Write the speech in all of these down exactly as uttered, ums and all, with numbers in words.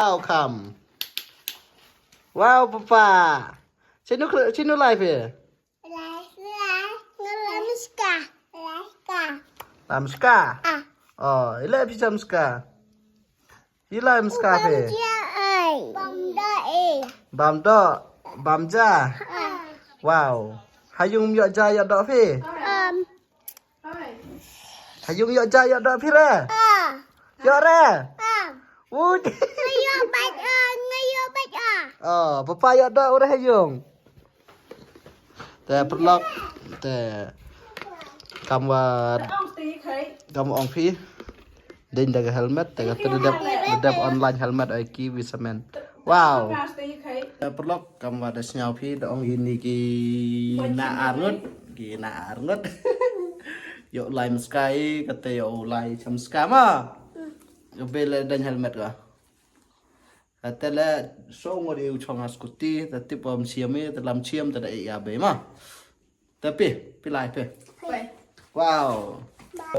Wow, kham. Wow, papa. Chinu, chinu lai phi? Lai, lai, lai, Lamska. Lamska. Lamska? Ah. Oh, i lai phi cha Lamska? I lai Lamska phi? Bam ja, ai. Bam da, eh. Bam da, bam ja. Ah. Wow. Ha yung yoh ja yoh da phi? Um. Ha yung yoh ja yoh da phi re? Ah. Yoh re? Ah. Woo. Nga yoh bait, ah, nga yoh bait, ah. Oh, papa yoh da u re ha yung. Te paralok, te kam wa, kam wa ong phi. Deng da ka helmet, te ka te da dep, da dep online helmet, oi ki wi samen. Wow. Te paralok, kam wa da sñiaw phi, da ong ini ki na arngut, ki na arngut. Yoh lai Lamska i, kate yoh lai cha Lamska ma. Ka bei le deng helmet ka. Kate le so ngut i u chong ha scooty, te tip wa ym chiam i, te lam chiam, te da e ya bei ma. Te phi, phi lai phi. Wow.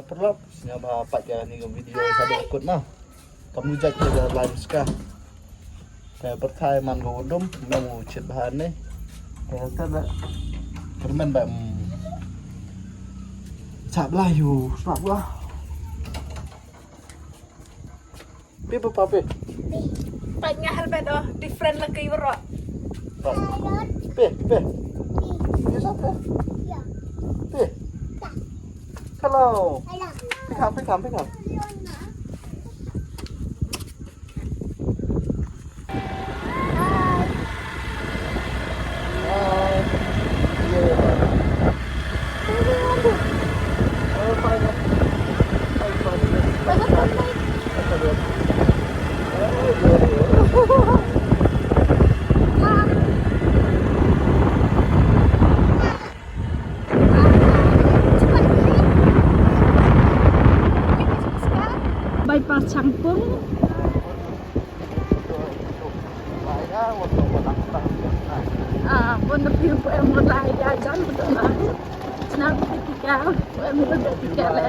Paralok, sñiaw bha pat ya ni ka video ka da kut ma. Kam u jait ni ka lai Lamska. Te pyrthai man ko dum, me mu chit bha ni. Te te le. Kyrmen ba, mm. Chap la yu, chap la. Phi, phi, phi, phi. Pait nga helmet o, different la ki waroh. Phi, phi. Phi sa phi? Phi. Hello. Phi kham, phi kham, phi kham. Bypass Changpung. Ah, pun da piu pu em ko lai ya jan ko na. Chna ko tika, pu em ko tika le.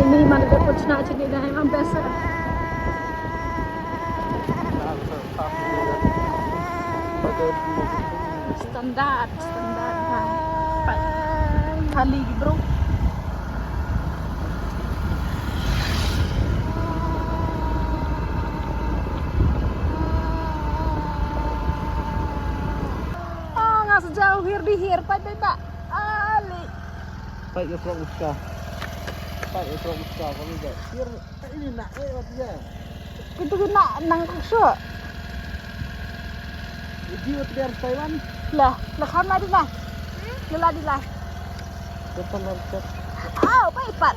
Ini man da ko chna chini da em am pesa. Standard, standard, ha. Pait. Khali ki bru. Ah, nga sa jaw hir di hir, pait, pait, pait. Ali. Pait ka trok uska. Pait ka trok uska, kami jai. Hir. Ini nak, eh, wat ya. Itu kena nang kusuk. Ini wat biar Taiwan. Lah, lah kham lah di lah. Lah di lah. Depan lah, depan. Au, pai pat.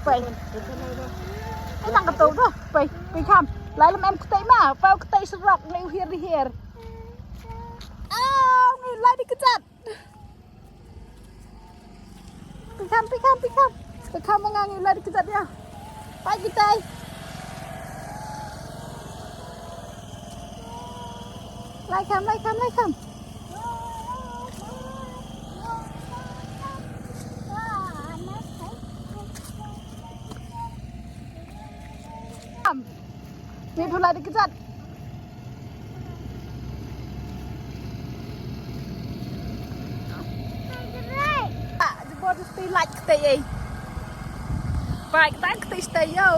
Pai. Depan, depan lah, dah. Eh, nang ketuk tu. Pai, pai kham. Lai lem em ketai ma, pai ketai serok ni u hir di hir. Au, ni lai di kejat. Pi kham, pi kham, pi kham. Pi kham ma nga ngi lad kita dia. Pai kitai. Lai kham, lai kham, lai kham. Kham. Ni pula di kejat. Ah, jubor tu stay light kita ye. Baik, tak kita stay yo.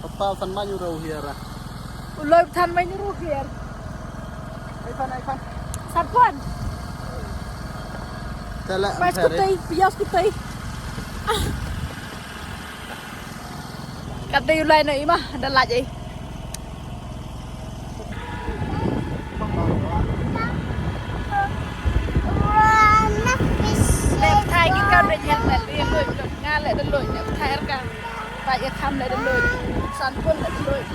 Papa san ma nyuruh hiar ah. Uloi than ma nyuruh hiar. Ai pan, ai pan. Satwan. Tala. Pas kutai, pias kutai. Ah. Kat dei u lai noh i ma, da lait i. Leh pyrthai ki ka dei helmet, dei lut, nga leh da lut, leh pyrthai ka. Pait ya kham leh da lut. San pun leh da lut.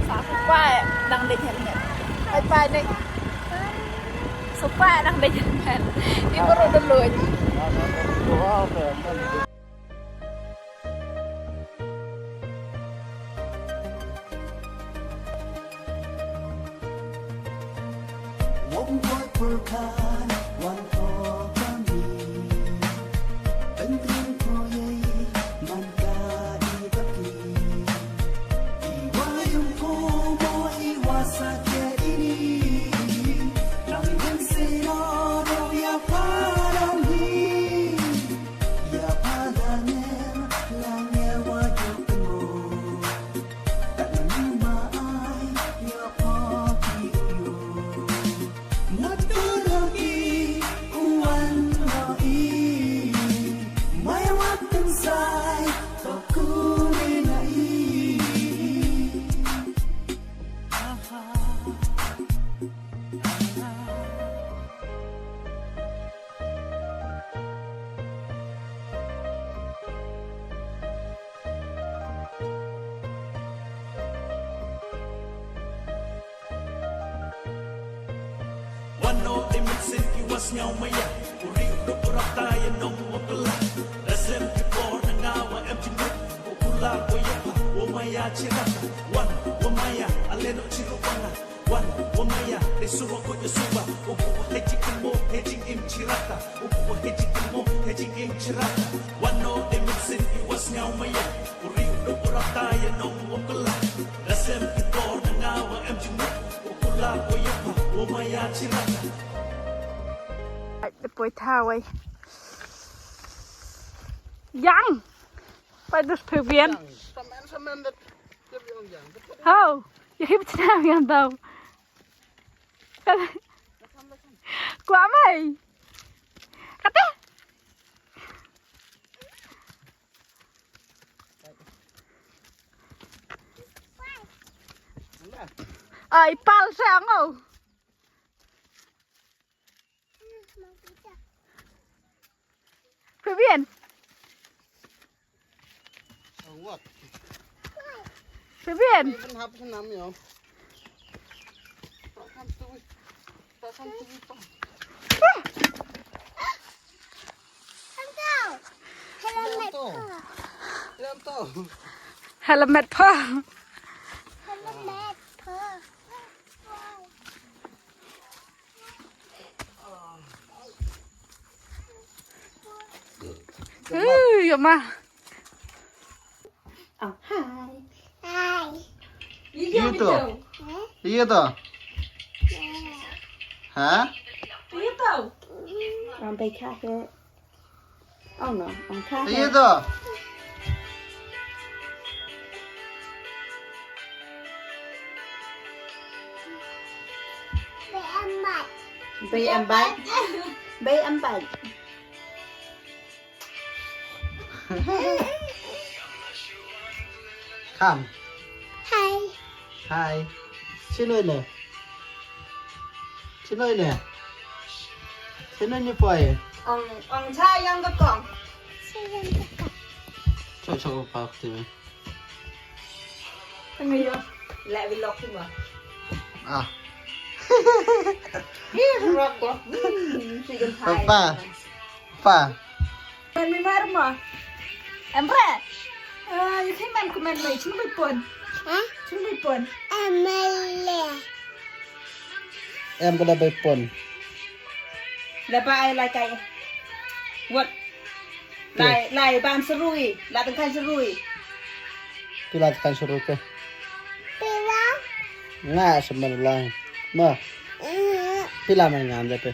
Sa pait dang dei helmet. Pait pait dei. Sa pait dang dei helmet. I baru da lut. Wan no de mixin i was nyaw maya. U ri u duk u rap ta ya nong u wa pela. Da slem ki por na nga wa em jingmut. U kula u ya pa, u maya chirata. Wan, u maya, ale no chiru wanga. Wan, u maya, de suwa ko ya suwa. U bu wa he jingmo, he jingim chirata. U bu wa he jingmo, he jingim chirata. Wan no de mixin i was nyaw maya. U ri u duk u rap ta ya nong u wa pela. Da slem ki por na nga wa em jingmut. U kula u ya pa, u maya chirata. Ai, da poi thaw ai. Yang. Poi dus phe bien. Samen, samen dat. Hau. Ya hip chna yang tau. Kwa mai. Kate. Ai, pal sa ngo. Phe bien. Phe bien. Helmet pa. Helmet pa. Ui, ya ma. Oh, hi. Hi. Iya to. Iya to. Ha? Iya to. Ang bay kha he. Oh no, ang kha he. Iya to. Bay em bay. Bay em bay. Kam. Hi. Hi. Chinoi ne? Chinoi ne? Chinoi ni poi? Ong, ong cha yang ka kong. Cha yang ka kong. Cho, cho, pa, ti me. Tengah ya. Lek vlog tu ba. Ah. Hi, vlog ko. Hmm, si kan thai. Papa. Pa. Men mi mar ma. Em bre. Eh, you can men comment mai, chun bai pon. Ha? Chun bai pon. Em le. Em ko da bai pon. Da ba ai lai kai. What? Lai, lai ban serui, la tengkai serui. Pila tengkai serui ke? Pila? Nga semen lai. Ma. Mm. Pila man ngam de pe?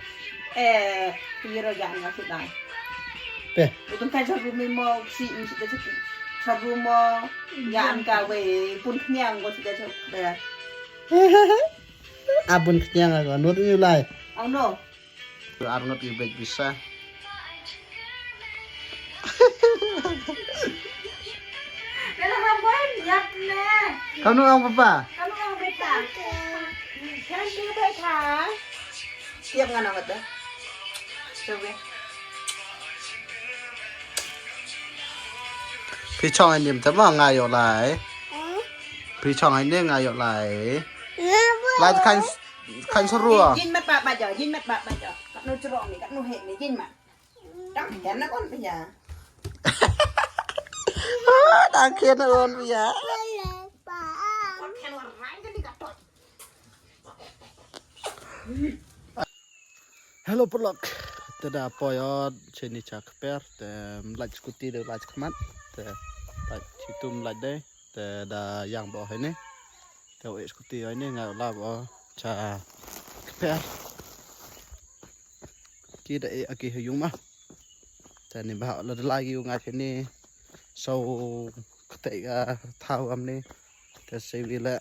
Eh, piro ya nga sut lai. Pe. Tengkai serui mi mo si, mi si de serui mo. Ya an ka we pun kenyang ko si de serui. A pun kenyang ko, nut ni lai. Oh no. Ar ngut i bek bisa. Kanu ang papa? Kanu ang beta? Thank you, beta. Tiap ngana mata. Coba. Phi chong ai nim ta ma nga yoh lai. Hmm? Phi chong ai ne nga yoh lai. Nga bo. Lai kan Kan serua. Yin mat ba ba ja, yin mat ba ba ja. Kat nu cerong ni, kat nu hek ni, yin mat. Dang khian na kon pia. Ah, dang khian na kon pia. Kon khian wa rang kan di kat tot. Hello paralok. Te da poi o cheini cha kper, te mlait skuti de lait khmat. Te lait chitu mlait de. Te da yang bo heini. Te o e skuti heini nga la bo cha kper. Ki da e aki ha yung ma. Te ni ba la da lai ki u nga cheini. So kate ka thaw am ni. Te se wi le.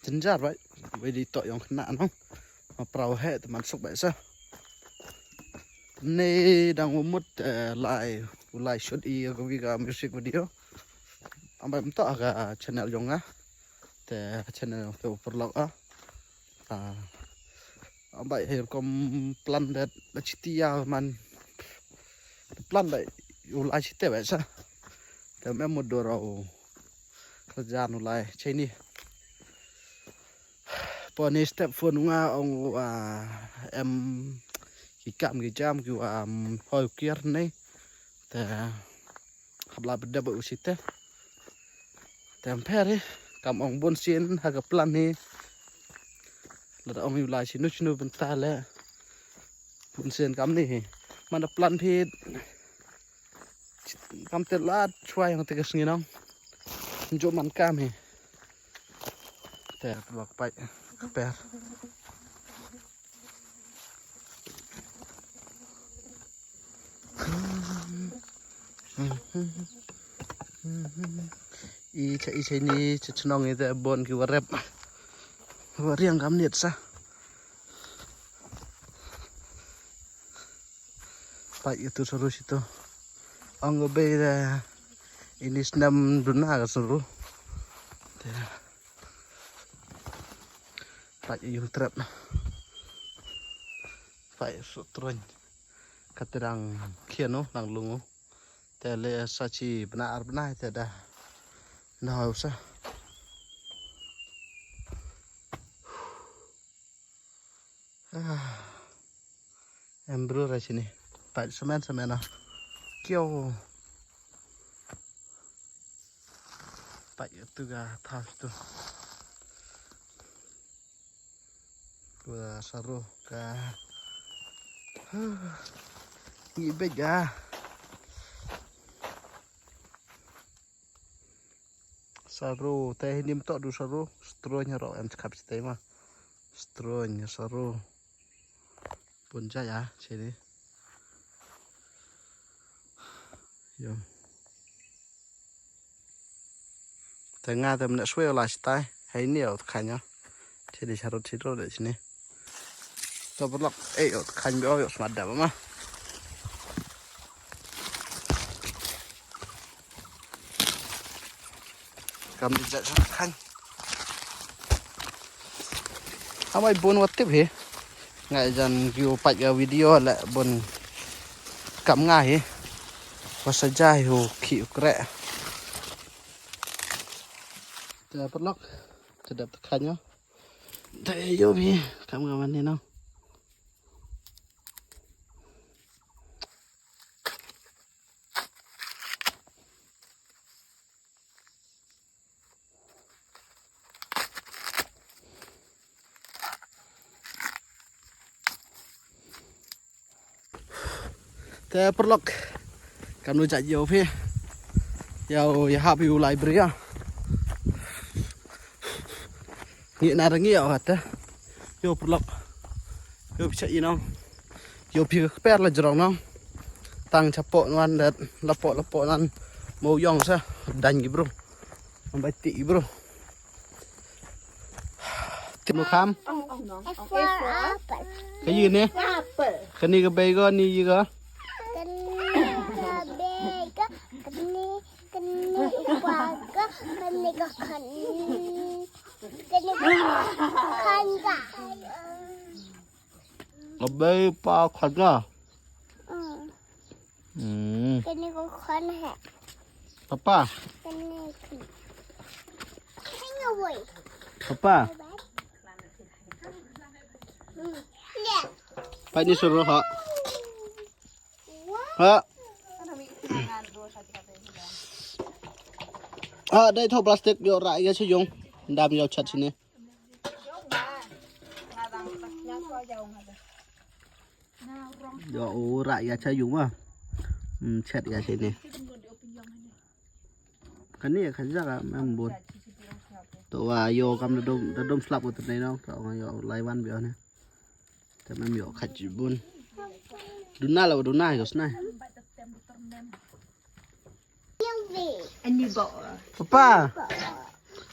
Jynjar bai. Wei di tok yong khana nong. Ma prau he te man suk bai sa. Ni dang u mut, eh, lai, u lai shoot i ka wi ka music video. Am bai mtok ka channel yong nga. Te channel yong te u paralok a. Ah, am bai hei rukom plan da, da chiti ya man. Plan da u lai chiti bai sa. Te me mut do rau. Kerja nu lai cheini. Poni step phone nga ong, ah, em ki kam ki jam ki wa, um, hoi kiar nei. Te hap la beda ba u chite. Te em pher hi. Kam ong bun sien ha ka plan hi. Lada ong u lai chinu chinu bynta le. Bun sien kam ni hi. Man da plan phi. Kam te la chwa yong te ka sngi nong. Njo man kam hi. Te lok pai kper. I cha, i cha ni cha chnong i te bon ki wa rep. Wa riang kam niet sa. Pai itu saru situ. Ong ka bei da ini snem duna ka saru. Te. Pai yung trep. Pai su truñ. Katerang khian o, nang lung o. Te le sa chi bna ar bna te da. Na hau sa. Ah. Em bru ra chini. Pai semen semen a. Kio. Pai tu ga thas tu. Kua saru ka. Ngi bej ga. Saru, te hi nim to du saru, stroin ro em chkap chite ma. Stroin saru. Pun jaya, chini. Yo. Te nga te mne swe la chitai, hei ni o khanyo. Chini saru chiro de chini. To paralok, eh, ot khang bi o, ot smat da ma. Kam di jat sat khang. Amai bun wa tip hi. Ngai jan view pat ga video le bun kam nga hi. Wa sa ja hi u khi u kre. Te paralok, te dap te khang yo. Te yo bi, kam nga man ni no. Te paralok. Kam nu jat yo phi. Yo, ya hap yu library ya. Ngi na ngi ya kata. Yo paralok. Yo phi cha i nong. Yo phi ka kper la jrong nong. Tang chapo nwan dat lapo lapo nan. Mo yong sa dan gi bro. Ambai ti gi bro. Tip nu kham. Apple. Ka yi ne? Apple. Kani ka bei ko, ni yi ko? Kani ka bei ko, kani, kani upa ko, kani ka khan. Kani ka khan ka. Ka bei pa khan ka. Mm. Hmm. Kani ko khan hai. Papa. Kani khan. Kani woi. Papa. Hmm. Yeah. Pai ni suruh ha. Ha. Ha, dai tho plastic yo ra ya sejong. Dam yo chat sini. Yo, u rah ya cha yung ma. Hmm, chet ya cha ini. Kani ya khaja ka em bun. To wa yo kam da dom, da dom slap ko tene no. To wa yo lai wan bio ne. Te mem yo khat chi bun. Duna la duna yo sna. Papa.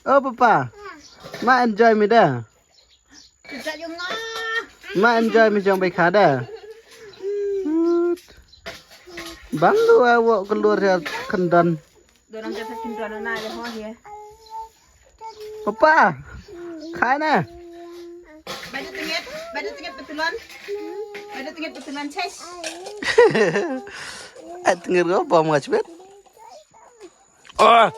Oh, papa. Ma enjoy mi da. Ma enjoy mi jong bai kha da. Bang du a wo keluar ya kendan. Dorang kata kendan na ya ho ya. Papa. Khai na. Baju tengit, baju tengit betulan. Baju tengit betulan, Ces. Ai tengit ko bom ngach bet. Oh,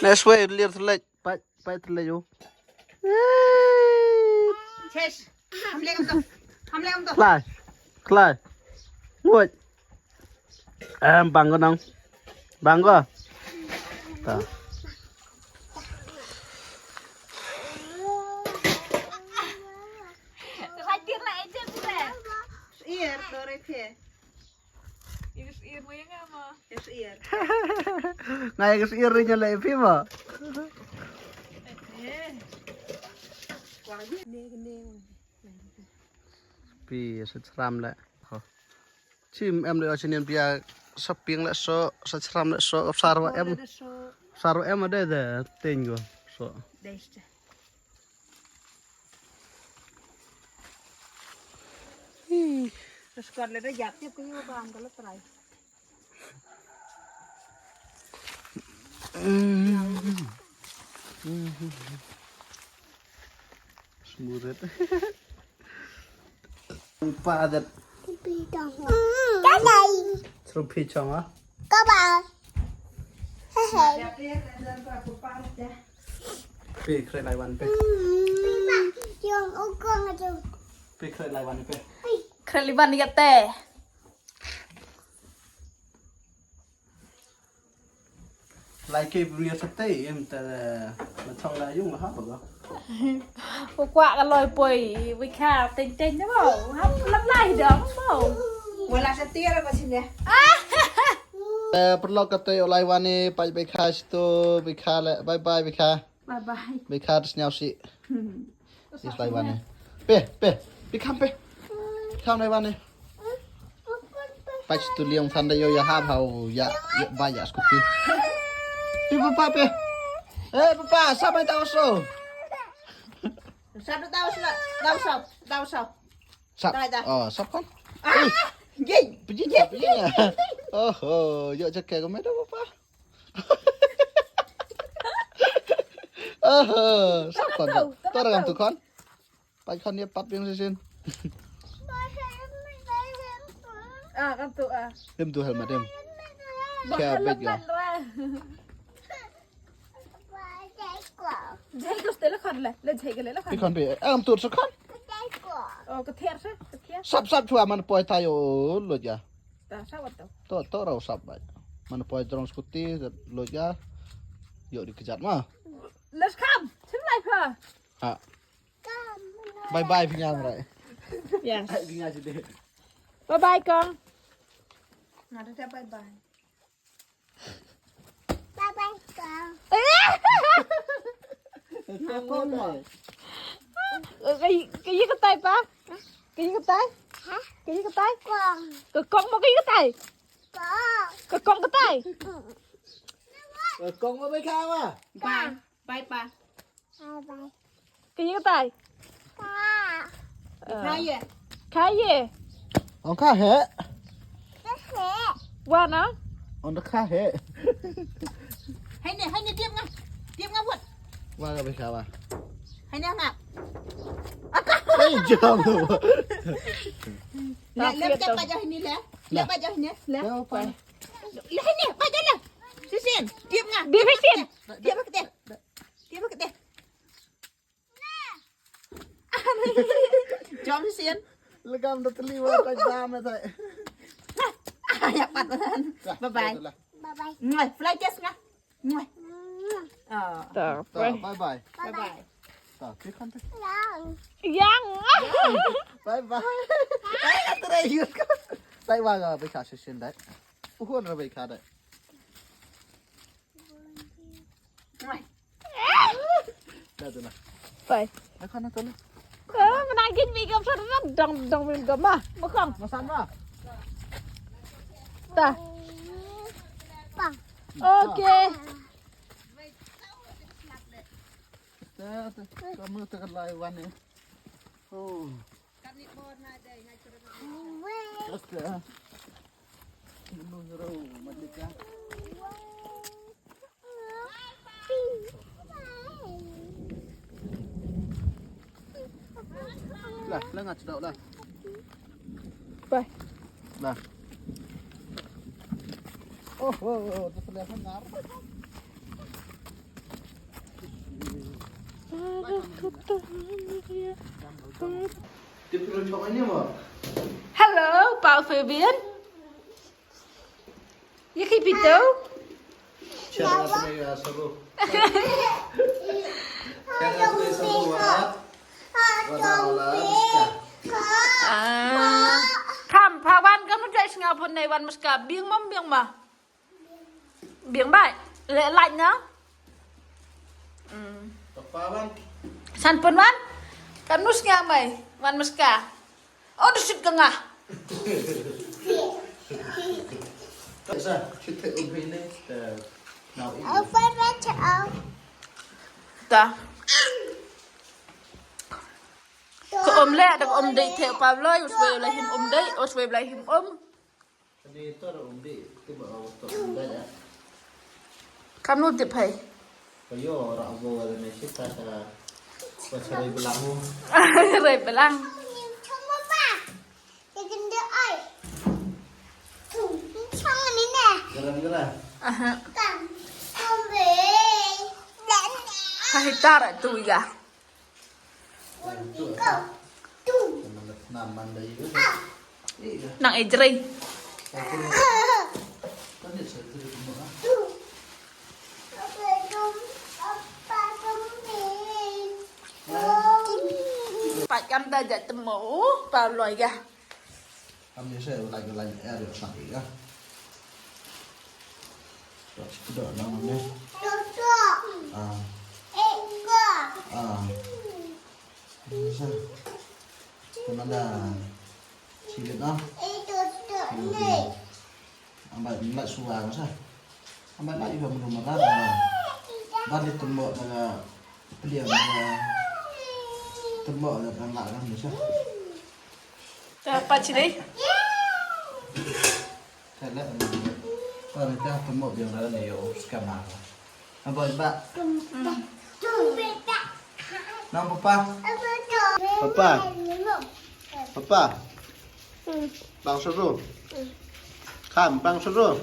next way lir telek. Pat, pat telek yo. Ces. Ham lek am to. Ham lek am to. Klai. Klai. Ngut. Em, bang ko nong. Bang ko. Ta. Ratir la ejen sila. Ier, dore phe. Ier, ier mo yang ama. Ier, ier. Ngai ke ier nya le phi mo. Eh. Wang ni, ni, ni. Pi, sa chram le. Ho. Chim em de o chinien pia shopping le so, sa chram le so, sar wa em. Sar wa em de de, ten go, so. Hi. Terus kuat le de jap, jap, kuyu bang kalau try. Smuret. Pa dat. Dadai. Seru pi chong ah. Kaba. Hehe. Pi kre lai wan pe. Yung ukong aja. Pi kre lai wan pe. Kre lai wan ni kate. Lai ke bru ya sate em ta na thong la yung ha ba ga. U kwah ka loi poi, wi kha teng teng ne mo. Ha lam lai dong mo. Wala sate ra ba sine. Eh, perlu kata yo lai wan ni, pai bai kha situ, bai kha le, bye bye bai kha. Bye bye. Bai kha tas nyau si. Yes, lai wan ni. Pe, pe. Pi kham pe. Kham lai wan ni. Pach tu liang than da yo ya hap hau ya, ya ba ya scooty. Pi papa pe. Eh, papa, sap mai tau so. Sap tau so, tau so, tau so. Sap. Dai, dai. Oh, sap kan? Ah! Gay! Pejin sap, pejin ya. Oh, oh, yo cakap kau mai dah papa. Oh, sap kan? Tau, tau, tau. Tua ragam tu kan? Pai kan dia pat yang sisin. Ah, kan tu ah. Dem tu helmet dem. Bah, helmet ya. Jai ko ste le khan le, le jai ke le le khan. Pi khan pi, em tu sa khan. Oh, ka thiar sa, ka thiar. Sap sap chua man poi tayo lo ja. Ta sa wat to. To, to rau sap bai. Man poi drong scooty lo ja. Yo di kejat ma. Let's come. Chim lai pha. Ha. Bye bye phi ngam rai. Yes. Phi ngam jide. Bye bye kong. Ngam te bye bye. Bye bye kong. Kong mo. Ka, ka ye katai pa? Ka ye katai? Ha? Ka ye katai? Kong. Ka kong mo ka ye katai? Kong. Ka kong katai? Mm. Ka kong mo bai kha ma? Bye. Bye pa. Bye bye. Ka ye katai? Ka. Kha ye. Kha ye. Ong kha he. Kha he. Wa na? Ong da kha he. Hai ne, hai ne, tiap nga. Tiap nga buat. Wa ka bai kha wa. Hai ne nga. Aka. Ei, jong. Le, le, le, pa jauh ini le. Le, pa jauh ini le. Le, pa. Le, hai ne, pa jauh le. Sisin, tiap nga. Di sisin. Tiap nga kete. Tiap nga kete. Jom sian. Legam da teli wa ka jam ya tai. Ah, ya pat. Bye bye. Bye bye. Mwah, fly kiss nga. Mwah. Ah. Ta, bye bye. Bye bye. Ta, te khan te. Yang. Yang. Bye bye. Ai, atre yut ka. Sai wa ga bai kha session dai. U hon ra bai kha dai. Da, da, da. Bye. Ai, khan na to le. Ko, mana gin mi gam sa dong, dong mi gam ma. Ma kham. Ma san ma. Ta. Pa. Okay. Te, te, kamu te ka lai wan ni. Oh. Just, uh, la, la nga chdaw la. Bye. Nah. Oh, oh, oh, tu pernah dengar. Dia perlu cakap ni, Mak. Hello, Pak Fabian. Ya, ki pito? Channel apa ni, ya, seru. Channel apa ni, seru, Mak? Wala, wala, Miska. Ah. Kam, pa wan, kam nu jai snga phone nei wan Miska. Biang mam, biang ma. Biang bai. Le, like na. Hmm. Papa wan. San pun wan. Kam nu snga mai. Wan Miska. Oh, du sit ka nga. Sa, chit te um hi ne. Te, nau i. Apa baca au? Ta. Ka um le, da ka um dei te pa Blai, us wei la him um dei, us wei la him um. Ani to ra um dei, te ba au to um dei ya. Kam nu tip hai. Ka yo ra bo wa ne shi ta ka. Wa sa rai belang mu. Rai belang. Garam garam. Aha. Ka hitar tu ya. Nang ejrei. Pat kam da jat temo, pa loi ga. Am ni se, like, like, eh, dia nak ya. Dah, dah, dah, dah. Ah. Ah. Ni se. Kemana? Sibit ah. Ambat ni mat suang sa. Ambat mat iba menu makan. Ba di tembok na peliang na tembok na kan lak kan ni sa. Dapat sini. Kala. Kala ka mo biang na ni yo skama. Abo ba. Nang papa. Papa. Papa. Bang seru. Kam bang seru.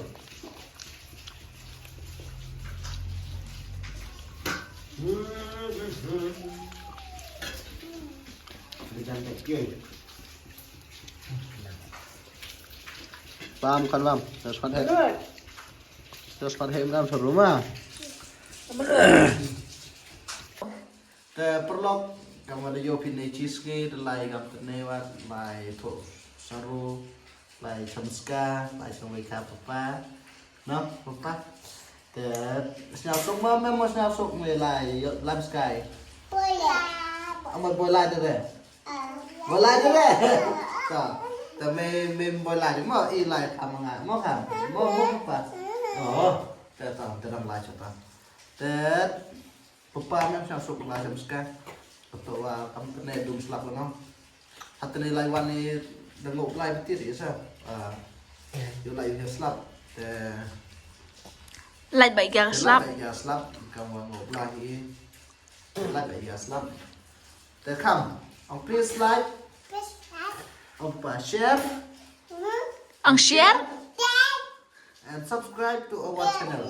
Bam kan bam. Terus kan he. Terus kan he kan seru ma. Te paralok, kam wa da yoh phi ne cheese ngi, da lai kam te ne wa, lai thoh saru, lai cham ska, lai cham wei ka papa. No, papa. Te sñiaw suk ma, me mo sñiaw suk me lai, yo, lai skai. Boy lai. Amo boy lai de re. Boy lai de re. Ta, te me, me boy lai de mo, i lai ka ma nga, mo ka. Mo, mo papa. Oh, te ta, te dang lai chapa. Te Papa, me sñiaw suk lai cham ska. Kato wa kam tene dum slap no. Hatene lai wan ni da ngop lai piti ri sa. Ah. Yo lai yo slap. Te lai bai ga slap. Lai bai ga slap. Kam wa ngop lai hi. Lai bai ga slap. Te kam. Ang please like. Ang pa share. Ang share. And subscribe to our channel.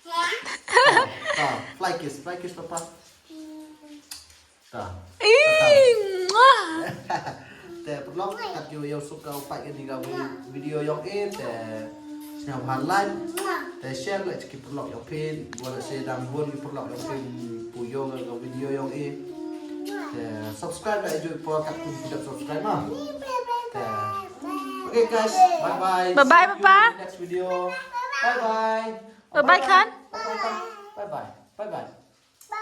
Ta, ta, fly kiss, fly kiss, papa. Ta. Ih, mwah. Te paralok, kat yo, yo suk ka u pat ka ni ka video yong i, te sñiaw bha like, te share le ki paralok yong phi, wa le se dang bun ki paralok yong phi. U yong ka video yong i. Te subscribe la i ju por kat ku dap subscribe ma. Te. Okay guys, bye bye. Bye bye, See you Papa. in the next video. Bye bye. Bye bye, Khan. Bye bye. Bye bye. Bye bye.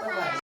Bye bye.